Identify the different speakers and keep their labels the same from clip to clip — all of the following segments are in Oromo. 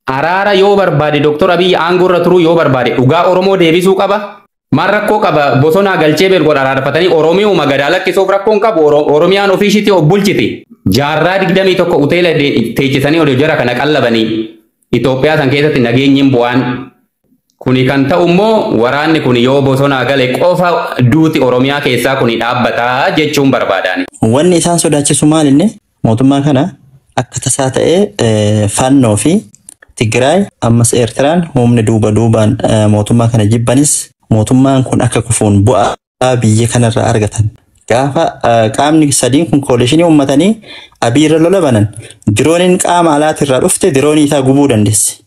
Speaker 1: Araara yoo barbaade Dooktor Abiyyi aangoo irra turuu yoo barbaade dhugaa Oromoo deebisuu qaba. Maal rakkoo qaba bosonaa galchee beelgoon araarfatanii Oromiyooma gadaa lakkisuuf rakkoon qabu Oromiyaan ofii ishiitti of bulchiti. Jaarraa 21 hoteela teechisanii odoo jara kana qallabanii Itoophiyaa san keessatti nageenyiin bu'aan. Kuni kan ta'u immoo waraanni kun yoo bosonaa gale qofa duuti Oromiyaa keessaa kuni dhaabbataa jechuun barbaadani.
Speaker 2: Wanni isaan sodaachisu maal inni mootummaa kana akka tasaa ta'ee Fannoo fi Tigraay ammas Eertiraan humni duuba duubaan mootummaa kana jibbanis mootummaan kun akka kufuun bu'aa biyya kanarraa argatan. Gaafa qaamni sadiin kun koolishinii uummatanii Abiy irra lola banan dirooniin qaama alaatirraa dhufte diroonii isaa gubuu dandeessi.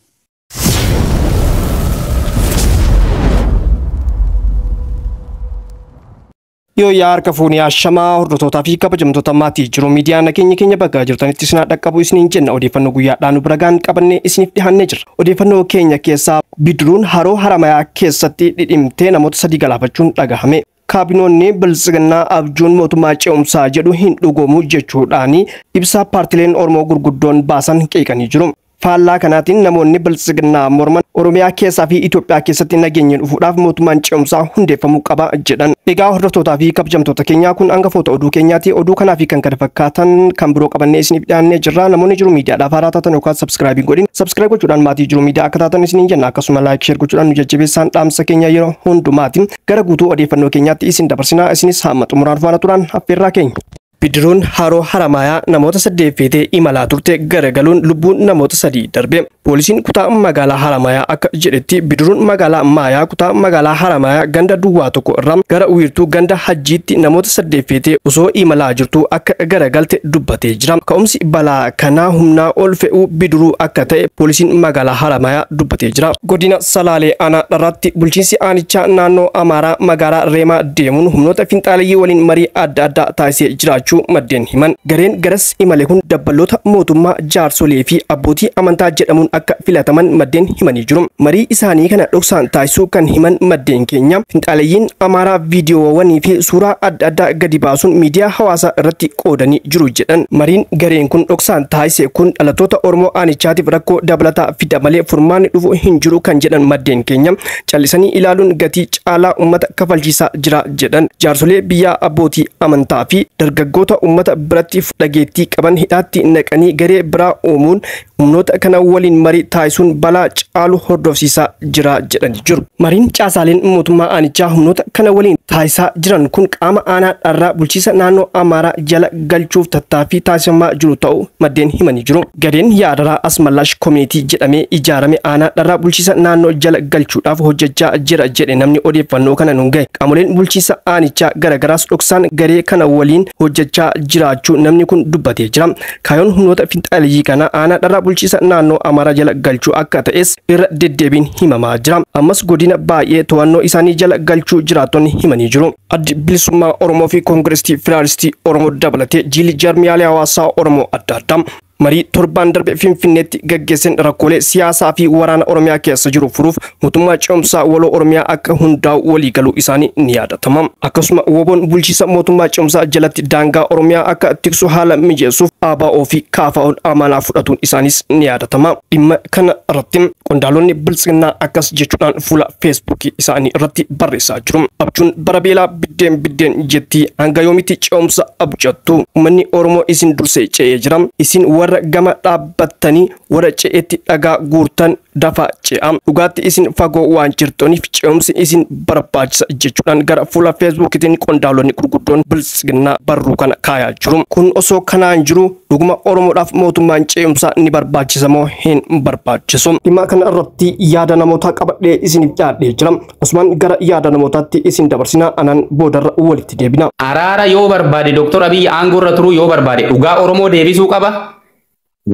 Speaker 3: Yoo yaa harka fuunee ashamaa hordoftootaa fi kabajamtoota maatii jiru miidiyaa nageenya keenya bakka jirtanitti isin dhaqqabu isiniin jenna odeeffannoo guyyaadhaan nu bira gaan qabannee isiniif dhiyaannee jirra. Odeeffannoo keenya keessaa bidiruun haroo Haramayaa keessatti dhidhimtee namoota 3 galaafachuun dhagahame. Kaabinoonni biltsiginnaa abjuun mootummaa ce'umsaa jedhu hin dhugoomu jechuudhaan ibsa paartileen Oromoo gurguddoon baasan qeeqanii jiru. Faallaa kanaatiin namoonni biltsiginnaa morman Oromiyaa keessaa fi Itoophiyaa keessatti nageenya dhufuudhaaf mootummaan ce'umsaa hundeeffamuu qaba jedhan. Egaa hordoftootaa fi kabajamtoota keenyaa kun hangafoota oduu keenyaati. Oduu kanaa fi kan kana fakkaatan kan biroo qabannee isiniif dhiyaannee jirra. Namoonni jiru miidiyaadhaaf haaraa taatan yookaan subscribe godhin. Subscribe gochuudhaan maatii jiru miidiyaa akka taatan isiniin jenna. Akkasuma like share gochuudhaan nu jajjabeessaan dhaamsa keenya yeroo hundumaati. Gara guutuu odeeffannoo keenyaatti isin dabarsinaa. Isinis hamma xumuraan faana turaan affeerraa keenya. Bidiruun haroo Haramayaa namoota 8 feetee imalaa turte garagaluun lubbuun namoota 3 darbe. Poolisiin kutaa magaalaa Haramayaa akka jedhetti bidiruun magaalaa Maayaa kutaa magaalaa Haramayaa ganda duwwaa tokko irraa gara wiirtuu ganda Hajjiitti namoota 8 feetee osoo imalaa jirtu akka garagalte dubbatee jira. Ka'umsi balaa kanaa humnaa ol fe'uu bidiruu akka ta'e poolisiin magaalaa Haramayaa dubbatee jira. Godina Salaalee aanaa Dharraatti bulchiinsi aanichaa naannoo Amaaraa magaalaa Reemaa deemuun humnoota finxaaleyyii waliin marii adda addaa taasisee jiraachuu maddeen himan. Gareen garas imale kun dabballoota mootummaa jaarsolee fi abbootii amantaa jedhamuun akka filataman maddeen himanii jiru. Marii isaanii kana dhoksaan taasisuu kan himan maddeen keenya finxaaleeyyiin Amaaraa viidiyoowwanii fi suuraa adda addaa gadi baasuun miidiyaa hawaasaa irratti qoodanii jiru jedhan. Mariin gareen kun dhoksaan taasise kun dhalattoota Oromoo aanichaatiif rakkoo dabalataa fida malee furmaanni dhufu hin jiru kan jedhan maddeen keenya callisanii ilaaluun gatii caalaa uummata kafalchiisaa jira jedhan. Jaarsolee biyyaa abbootii amantaa fi dargaggoota uummata biratti dhageettii qaban hidhaatti naqanii garee biraa uumuun humnoota kana waliin marii taasisuun balaa caalu hordofsiisaa jira jedhanii jiru. Mariin caasaaleen mootummaa aanichaa humnoota kana waliin taasisaa jiran kun qaama aanaa Dharraa bulchiisa naannoo Amaaraa jala galchuuf tattaaffii taasifamaa jiru ta'uu maddeen himanii jiru. Gareen Yaadaraa Asmallaash Koomiitii jedhamee ijaarame aanaa Dharraa bulchiisa naannoo jala galchuudhaaf hojjechaa jira jedhe namni odeeffannoo kana nuun gahe. Qaamoleen bulchiisa aanichaa garagaraas dhoksaan garee kana waliin hojjechaa jiraachuu namni kun dubbatee jira. Kaayyoon humnoota finxaaleyyii kana aanaa Dharraa bulchiisa naannoo Amaaraa jala galchuu akka ta'es irra deddeebiin himamaa jira. Ammas godina baay'ee to'annoo isaanii jala galchuu jiraattonni himanii jiru. Addi bilisummaa Oromoo fi Koongireesii Federaalistii Oromoo dabalatee jiilli jaarmiyaalee hawaasaa Oromoo adda addaa marii torbaan darbe Finfinneetti gaggeessan rakkoolee siyaasaa fi waraana Oromiyaa keessa jiru furuuf mootummaa ce'umsaa waloo Oromiyaa akka hundaa'u walii galuu isaanii ni yaadatama. Akkasuma woboon bulchiisa mootummaa ce'umsaa jalatti daangaa Oromiyaa akka tiksu haala mijeessuuf ABO fi KFO'n amanaa fudhatuun isaanis ni yaadatama. Dhimma kana irratti qondaalonni biltsiginnaa akkas jechuudhaan fuula Feesbuukii isaanii irratti barreessaa jiru. Abjuun bara beelaa biddeen biddeen jetti hanga yoomitti ce'umsa abjattu. Uummanni Oromoo isin dursee ce'ee jira. Isin warra gama dhaabbattanii warra ce'etti dhagaa guurtan dafa ce'a. Dhugaatti isin fagoo waan jirtaniif ce'umsi isin barbaachisa jechuudhaan gara fuula Feesbuukiitiin qondaalonni gurguddoon biltsiginnaa barruu kana kaayaa jiru. Kun osoo kanaan jiru dhuguma Oromoodhaaf mootummaan ce'umsaa ni barbaachisa moo hin barbaachisu? Dhimma kana irratti yaada namootaa qabadhee isiniif dhiyaadhee jira. Asumaan gara yaada namootaatti isin dabarsinaa anaan boodarra walitti deebina.
Speaker 1: Araara yoo barbaade Dooktor Abiyyi aangoo irra turuu yoo barbaade dhugaa Oromoo deebisuu qaba.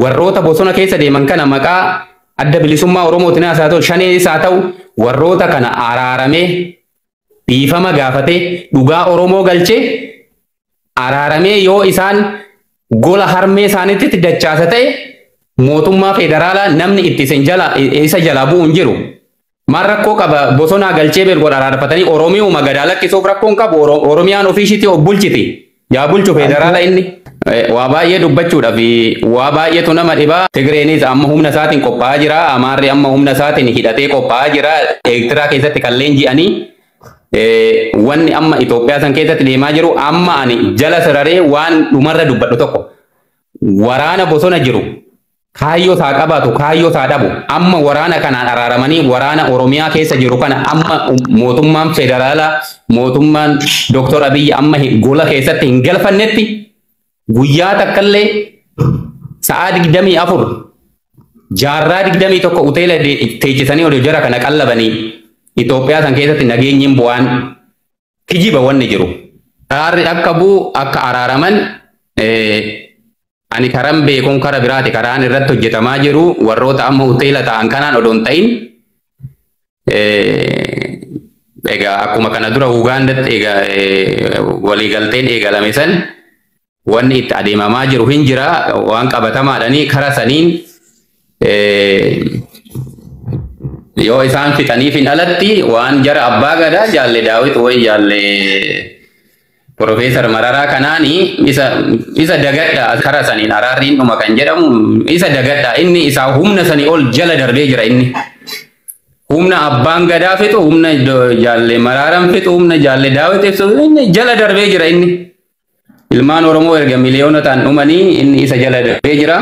Speaker 1: Warroota bosona keessa deeman kana maqaa adda bilisummaa Oromootiin haa ta'u shaneenis haa ta'u warroota kana araaramee dhiifama gaafatee dhugaa Oromoo galchee araaramee yoo isaan gola harmee isaaniitti dachaasa ta'e mootummaa federaalaa namni itti isa jalaa bu'u hin jiru. Maal rakkoo qaba bosonaa galchee beelgoon araarfatanii Oromiyooma gadaa lakkisuuf rakkoon qabu Oromiyaan ofii ishiitti of bulchiti. Yaa bulchu federaala inni. Waa baay'ee dubbachuudhaaf waa baay'eetu nama dhibaa. Tigreenis amma humna isaatiin qophaa'aa jira. Amaarri amma humna isaatiin hidhatee qophaa'aa jira. Eertiraa keessatti kan leenji'anii wanni amma Itoophiyaa san keessatti deemaa jiru, amma ani jala sararee waan dhumarra dubbadhu tokko, waraana bosona jiru kaayyoo isaa qabaatu kaayyoo isaa dhabu, amma waraana kanaan araaramanii waraana Oromiyaa keessa jiru kana amma mootummaan federaalaa, mootummaan Dr. Abiyyi amma gola keessatti hin galfannetti, guyyaa takkallee sa'aa 24 jaarraa 21 hoteela teechisanii oduu jara kana qallabanii Itoophiyaa san keessatti nageenyi hin bu'aan, kijiba wanni jiru. Araarri akka bu'u, akka araaraman ani karan beekuun kara biraati, karaan irratti hojjetamaa jiru warroota amma hoteela ta'an kanaan odoo hin ta'in, egaa akkuma kana dura Ugaandatti egaa waliigalteen eegalame san wanni itti adeemamaa jiru hin jira, waan qabatamaadhanii kara saniin yoo isaan fixaniif hin alatti waan jara abbaa gadaa jaalle Daawit wayi jaalle Profeesar Mararaa kanaani isa dagadha. Kara saniin araarriin dhuma kan jedhamu isa dagadha. Inni isaa humna sanii ol jala darbee jira. Inni humna abbaan gadaa fixu, humna jaalle Maraaran fixu, humna jaalle Daawit ibsu, inni jala darbee jira. Inni ilmaan Oromoo erga miliyoona ta'an dhumanii inni isa jala darbee jira.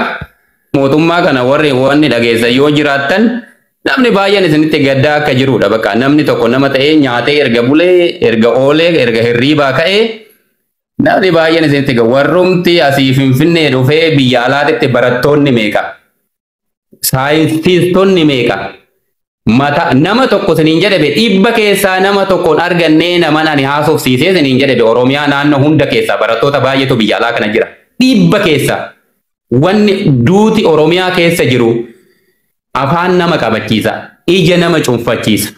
Speaker 1: Mootummaa kana warri wanni dhageessan yoo jiraattan, namni baay'een isinitti gaddaa akka jirudha. Bakka namni tokko nama ta'ee nyaatee erga bulee, erga oolee, erga hirriibaa ka'ee, namni baay'een isinitti warrumti asii Finfinnee dhufee biyya alaatitti barattoonni meeqa, saayintistoonni meeqa, mata nama tokko isiniin jedhe 100 keessaa nama tokkoon argannee naman ani haasofsiisee isiniin jedhe. Oromiyaa naannoo hunda keessaa barattoota baay'eetu biyya alaa kana jira. 100 keessaa wanni duuti Oromiyaa keessa jiru afaan nama qabachiisa, ija nama cunfachiisa.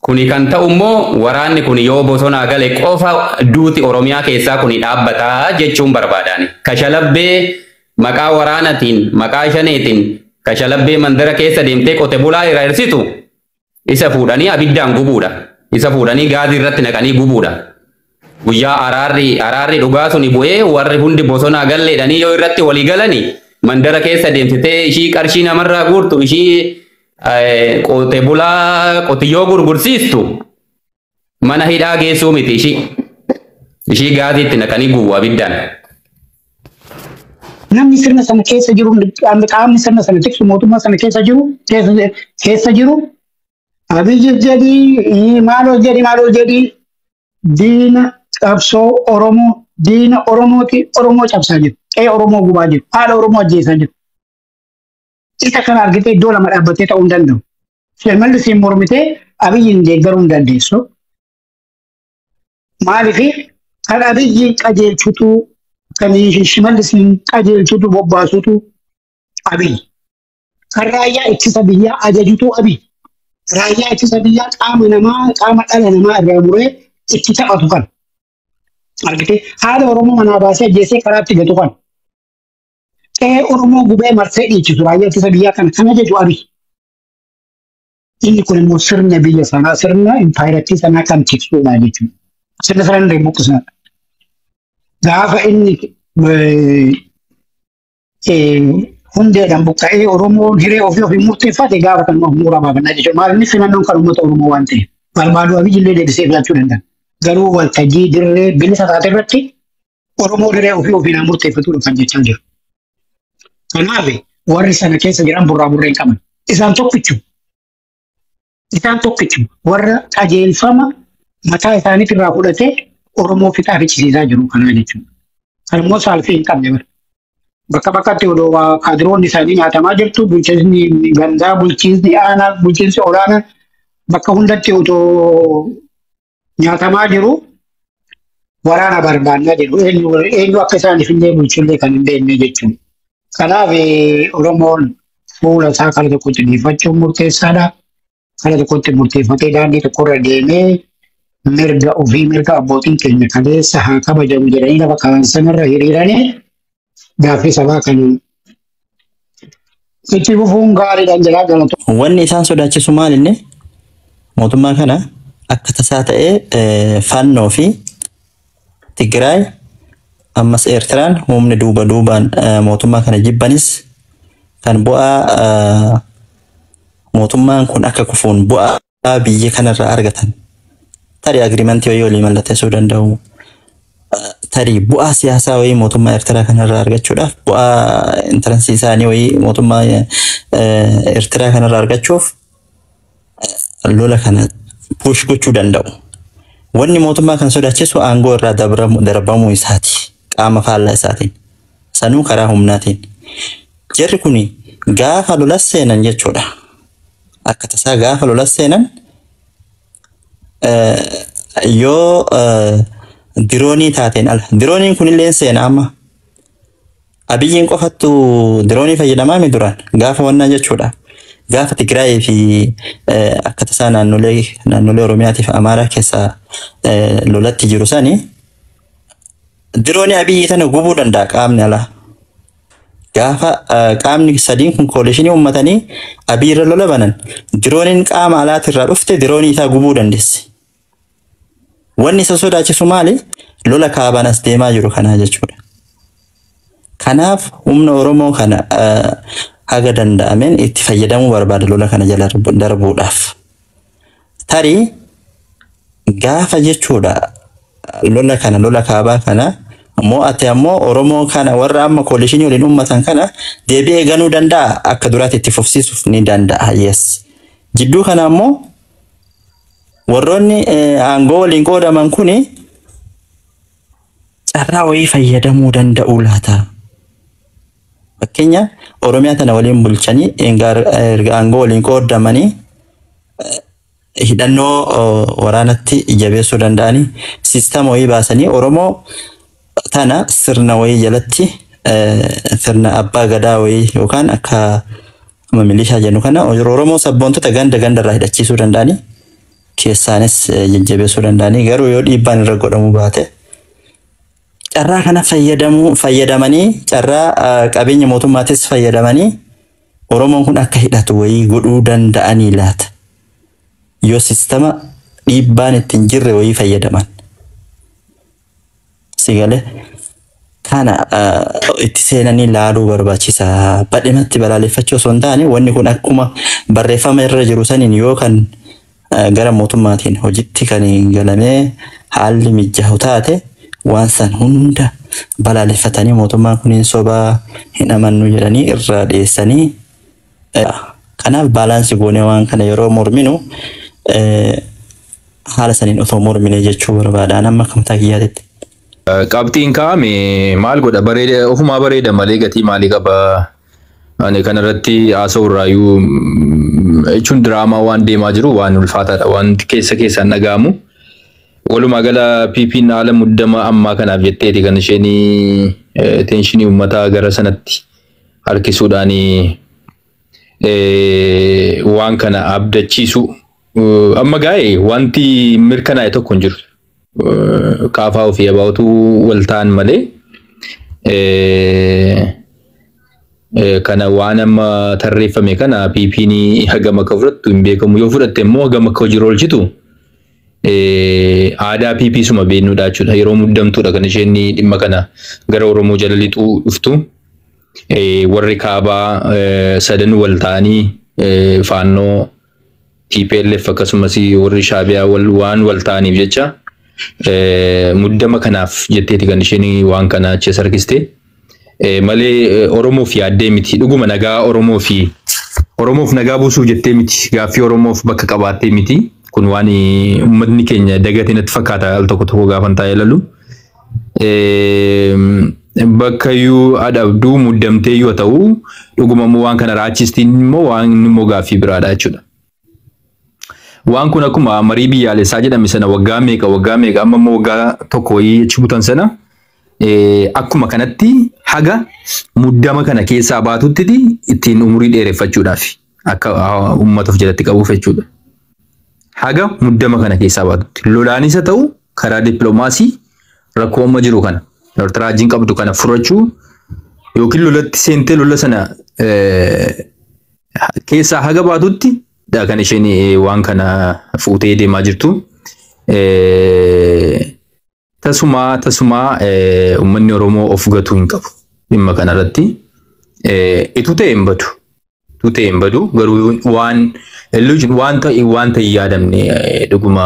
Speaker 1: Kuni kan ta'u immoo waraanni kun yoo bosonaa gale qofa duuti Oromiyaa keessaa kuni dhaabbataa jechuun barbaadani. Kashalabbee maqaa waraanatiin, maqaa shaneetiin kashalabbee mandara keessa deemtee qote bulaa irraa hirsitu isa fuudhanii abiddaan gubuudha. Isa fuudhanii gaazii irratti naqanii gubuudha. Guyyaa araarri dhugaa suni bu'ee warri hundi bosonaa galleedhanii yoo irratti walii galanii, mandara keessa deemsitee ishii qarshii namarraa guurtu, ishii qote bulaa qotiyyoo gurgursiistu mana hidhaa geessuu miti, ishii gaaziitti naqanii gubu abiddaan.
Speaker 4: Namni sirna sana keessa jiru, qaamni sirna sana tiksu, mootummaa sana keessa jiru, Abiyyi jedhii, maaloo jedhii, maaloo jedhii, diina qabsoo Oromoo, diina Oromooti. Oromoo cabsaa jiru. Qe'ee Oromoo gubaa jiru. Haadha Oromoo ajjeesaa jiru. Isa kana argitee iddoo lama dhaabbatee ta'uu hin danda'u. Shimallis mormitee Abiyyiin deeggaruu hin dandeessu. Maaliif? Kan Abiyyi qajeelchutu, kan Shimallis qajeelchutu, bobbaasutu Abiyyi. Kan raayyaa ittisa biyyaa ajajutu Abiyyi. Raayyaa ittisa biyyaa qaama namaa, qaama dhala namaa irraa muree itti taphatu kan. Argitee haadha Oromoo manaa baasee ajjeesee karaatti gatu kan. Qe'ee Oromoo gubee marsee dhiichisu raayyaa ittisa biyyaa kana kan ajaju Abiyyi. Inni kun immoo sirna biyya sanaa, sirna impaayirattii sanaa kan tiksudha jechuudha. Sirna sana hin buqqisanidha. Gaafa inni hundeedhaan buqqa'ee Oromoon hiree ofii ofii murteeffate, gaafa kan muraa baafannaa jechuudha. Maal inni filannoon kan uummata Oromoo waan ta'eef. Barbaadu Abiyyi illee deebisee filachuu danda'a. Garuu waltajjii dirree bilisa taate irratti Oromoo dirree ofii ofiin murteeffatudha kan jechaa jiru. Kanaaf warri sana keessa jiran burraa burree hin qaban. Isaan tokkichu. Isaan tokkichu warra qajeelfama mataa isaaniitti irraa fudhatee Oromoo fixaa fichisiisaa jiru kanaa jechuudha. Kan immoo saalfii hin qabne bara. Bakka bakkatti odoo kaadiroonni isaanii nyaatamaa jirtu, bulchiinsi gandaa, bulchiinsi aanaa, bulchiinsi olaanaa bakka hundatti otoo nyaatamaa jiru waraana barbaannaa jedhu, eenyu akka isaaniif illee bulchullee kan hin beekne jechuudha. Kanaaf Oromoon fuula isaa kara tokkotti dhiifachuun murteessaadha. Kara tokkotti murteeffatee daandii tokkorra deemee mirga ofii, mirga abbootiin keenya kaleessa haa kabajamu jedhanii lafa kaan sanarra hiriiranii gaaffii sabaa kan itti fufuun gaariidhaan jedhaa galatu.
Speaker 2: Wanni isaan sodaachisu maal? Inni mootummaa kana akka tasaa ta'ee Fannoo fi Tigraay Ammas Eertiraan humni duuba duubaan mootummaa kana jibbanis kan bu'aa mootummaan kun akka kufuun bu'aa biyya kanarraa argatan tarii agreement wayii walii mallatteessuu danda'u. Tarii bu'aa siyaasaa wayii mootummaa Eertiraa kanarraa argachuudhaaf, bu'aa interest isaanii wayii mootummaa Eertiraa kanarraa argachuuf lola kana push gochuu danda'u. Wanni mootummaa kan sodaachisu aangoo irraa darbamuu isaati. Qaama faallaa isaatiin. Sanuu karaa humnaatiin. Jarri kuni gaafa lola seenan jechuudha. Akka tasaa gaafa lola seenan yoo diroonii taateen ala. Dirooniin kunillee seena amma. Abiyyiin qofattu diroonii fayyadamaa mi duraan gaafa wannaa jechuudha. Gaafa Tigraayii fi akka tasaa naannolee Oromiyaatii fi Amaaraa keessaa lolatti jiru sani diroonii Abiyyi tana gubuu danda'a qaamni alaa. Gaafa qaamni sadiin kun coalition uummatanii Abiyyi irra lola banan, dirooniin qaama alaatirraa dhufte diroonii isaa gubuu dandeessi. Wanni isa sodaachisu maali? Lola kaabaan as deemaa jiru kanaa jechuudha. Kanaaf humna Oromoo kana haga danda'ameen itti fayyadamuu barbaada lola kana jala darbuudhaaf. Tarii gaafa jechuudha lola kana, lola kaabaa kana mo'ate ammoo, Oromoo kana warra amma coalition waliin uummatan kana deebi'ee ganuu danda'a, akka duraatti itti fufsiisuuf ni danda'a, yes. Jidduu kana ammoo warroonni aangoo waliin qoodaman kuni carraa wayii fayyadamuu danda'u laata? Fakkeenya, Oromiyaa tana waliin bulchanii erga aangoo waliin qoodamanii hidhannoo waraanatti jabeessuu danda'anii, system wayii baasanii, Oromoo tana sirna wayii jalatti, sirna abbaa gadaa wayii yookaan akka milishaa jennu kana, Oromoo sabboontota ganda gandarraa hidhachiisuu danda'anii, keessaanis jajjabeessuu danda'anii, garuu yoo dhiibbaan irra godhamuu baate, carraa kana fayyadamanii, carraa qabeenya mootummaatis fayyadamanii Oromoon kun akka hidhatu wayii godhuu danda'anii laata? Yoo system dhiibbaan ittiin jirre wayii fayyadaman. Sigalee kana itti seenanii laaluu barbaachisa. Badhimatti balaaleffachuu osoo hin taane, wanni kun akkuma barreeffama irra jiru saniin yoo kan gara mootummaatiin hojitti kan galamee haalli mijaa'u taate, waan san hunda balaaleffatanii mootummaan kun hin sobaa, hin amannu jedhanii irraa dhiyeessanii. Kanaaf balance goonee waan kana yeroo morminu haala saniin otoo mormine jechuu barbaadaan amma akka mataa kiyyaatitti.
Speaker 5: Qabxiin kaa'ame maal godha, bareeda ofumaa bareeda malee gatii maalii qaba? Ani kanarratti haasa'u irraayyuu, jechuun diraamaa waan deemaa jiru waan ulfaataadha, waan keessa keessaan dhaga'amu. Walumaa gala PP'n haala muddama ammaa kanaaf jetteeti kan isheen tension uummataa gara sanatti harkisuudhaan waan kana abdachiisu. Amma gaa'e wanti mirkanaa'e tokko hin jiru. Kaafaa ofii abaa'utu wal ta'an malee kana waan amma tarreeffame kana PP'n hagam akka fudhattu hin beekamu. Yoo fudhatte immoo hagam akka hojii oolchitu, aadaa PP suma beeknudha jechuudha. Yeroo muddamtuudha kan isheen dhimma kana gara Oromoo jala lixuu dhuftu. Warri kaabaa sadan wal ta'anii, faannoo, TPLF akkasumas warri Shaabiyaa waan wal ta'aniif jecha, muddama kanaaf jetteeti kan isheen waan kana achi harkiste. Malee Oromoof yaaddee miti. Dhuguma nagaa Oromoo fi Oromoof nagaa buusuuf jettee miti. Gaaffii Oromoof bakka qabaattee miti. Kun waan uummatni keenya dagate natti fakkaata al tokko tokko gaafan taa'ee ilalu. Bakka iyyuu adabduu muddamtee yoo ta'u, dhuguma immoo waan kana raachistiin immoo waan immoo gaaffii biraadha jechuudha. Waan kun akkuma marii biyyaalessaa jedhame sana waggaa meeqa waggaa meeqa, amma immoo waggaa tokko wayii achi butan sana, akkuma kanatti haga muddama kana keessaa baatutti ittiin umurii dheereffachuudhaaf akka uummata of jalatti qabuuf jechuudha. Haga muddama kana keessaa baatutti lolaanis haa ta'u karaa dippiloomaasii rakkoo amma jiru kana Eertiraa wajjin qabdu kana furachuu, yookiin lolatti seentee lola sana keessaa haga baatutti kan isheen waan kana fuutee deemaa jirtu. Tasumaa tasumaa uummanni Oromoo of gatuu hin qabu dhimma kanarratti. Ituu ta'e hin badu. Ituu ta'e hin badu, garuu waan illusion, waan ta'e, waan ta'e hin yaadamne, dhuguma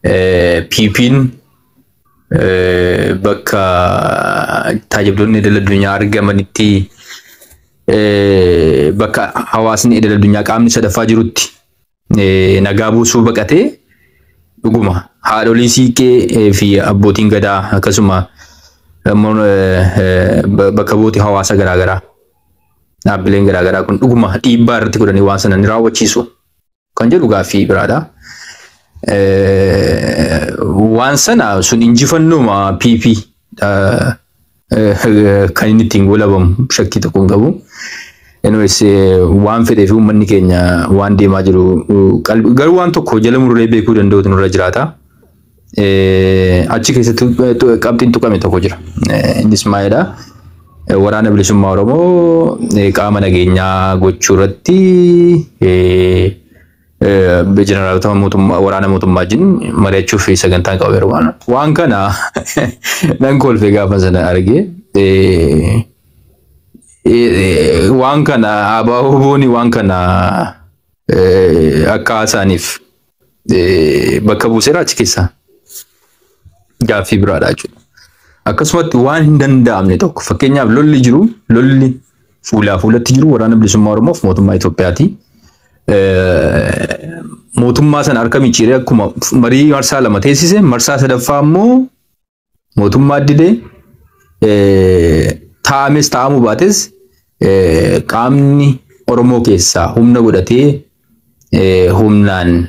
Speaker 5: PP'n bakka taajabdoonni idil addunyaa argamanitti, bakka hawaasni idil addunyaa qaamni sadaffaa jirutti nagaa buusuu baqatee, dhuguma haadholii siiqqee fi abbootiin gadaa akkasuma bakka buutii hawaasa garaagaraa, dhaabbileen garaagaraa kun dhuguma dhiibbaa irratti godhanii waan sana ni raawwachiisu kan jedhu gaaffii biraadha. Waan sana sun injifannooma PP kan inni ittiin goolabamu shakkii tokko hin qabu. Anyways, waan fedhee fi uummanni keenya waan deemaa jiru garuu waan tokko jala murree beekuu danda'utu nurra jiraata. Achi keessatti qabxiin tuqame tokko jira. Innis maalidha? Waraana Bilisummaa Oromoo qaama nageenyaa gochuu irratti jeneraalota mootummaa, waraana mootummaa wajjin mari'achuuf sagantaan qabameera. Waan kana nan kolfe gaafa sana arge. Waan kana ABO'n waan kana akka haasaaniif bakka buuseera achi keessaa. Gaaffii biraadha jechuudha. Akkasumatti waan hin danda'amne tokko, fakkeenyaaf lolli jiru, lolli fuulaa fuulatti jiru Waraana Bilisummaa Oromoof mootummaa Itoophiyaati. Mootummaa sana harka micciiree akkuma marii marsaa 2 teessise, marsaa sadaffaa immoo mootummaa didee taa'ames taa'amuu baates, qaamni Oromoo keessaa humna godhatee humnaan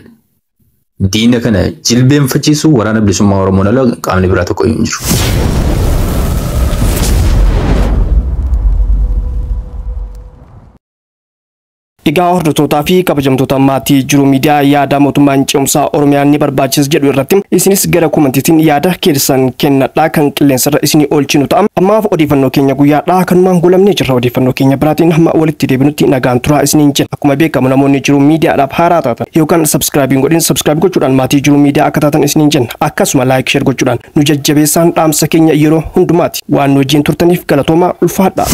Speaker 5: diina kana jilbeenfachiisu Waraana Bilisummaa Oromoon ala qaamni biraa tokko hin jiru.
Speaker 3: Egaa hordoftootaa fi kabajamtoota maatii Jiru Miidiyaa, yaada mootummaan ce'umsaa Oromiyaa ni barbaachisa jedhu irratti isinis gara komantiitiin yaada keessan kennadhaa, kan qilleensarra isinii oolchinu ta'a. Ammaaf odeeffannoo keenya guyyaadhaa kanumaan goolabnee jirra. Odeeffannoo keenya biraatiin hamma walitti deebinutti nagaan turaa isiniin jenna. Akkuma beekamu namoonni Jiru Miidiyaadhaaf haaraa taatan yookaan subscribe hin godhin, subscribe gochuudhaan maatii Jiru Miidiyaa akka taatan isiniin jenna. Akkasuma like, share gochuudhaan nu jajjabeessaan dhaamsa keenya yeroo hundumaati. Waan nu wajjin turtaniif galatoomaa, ulfaadhaa.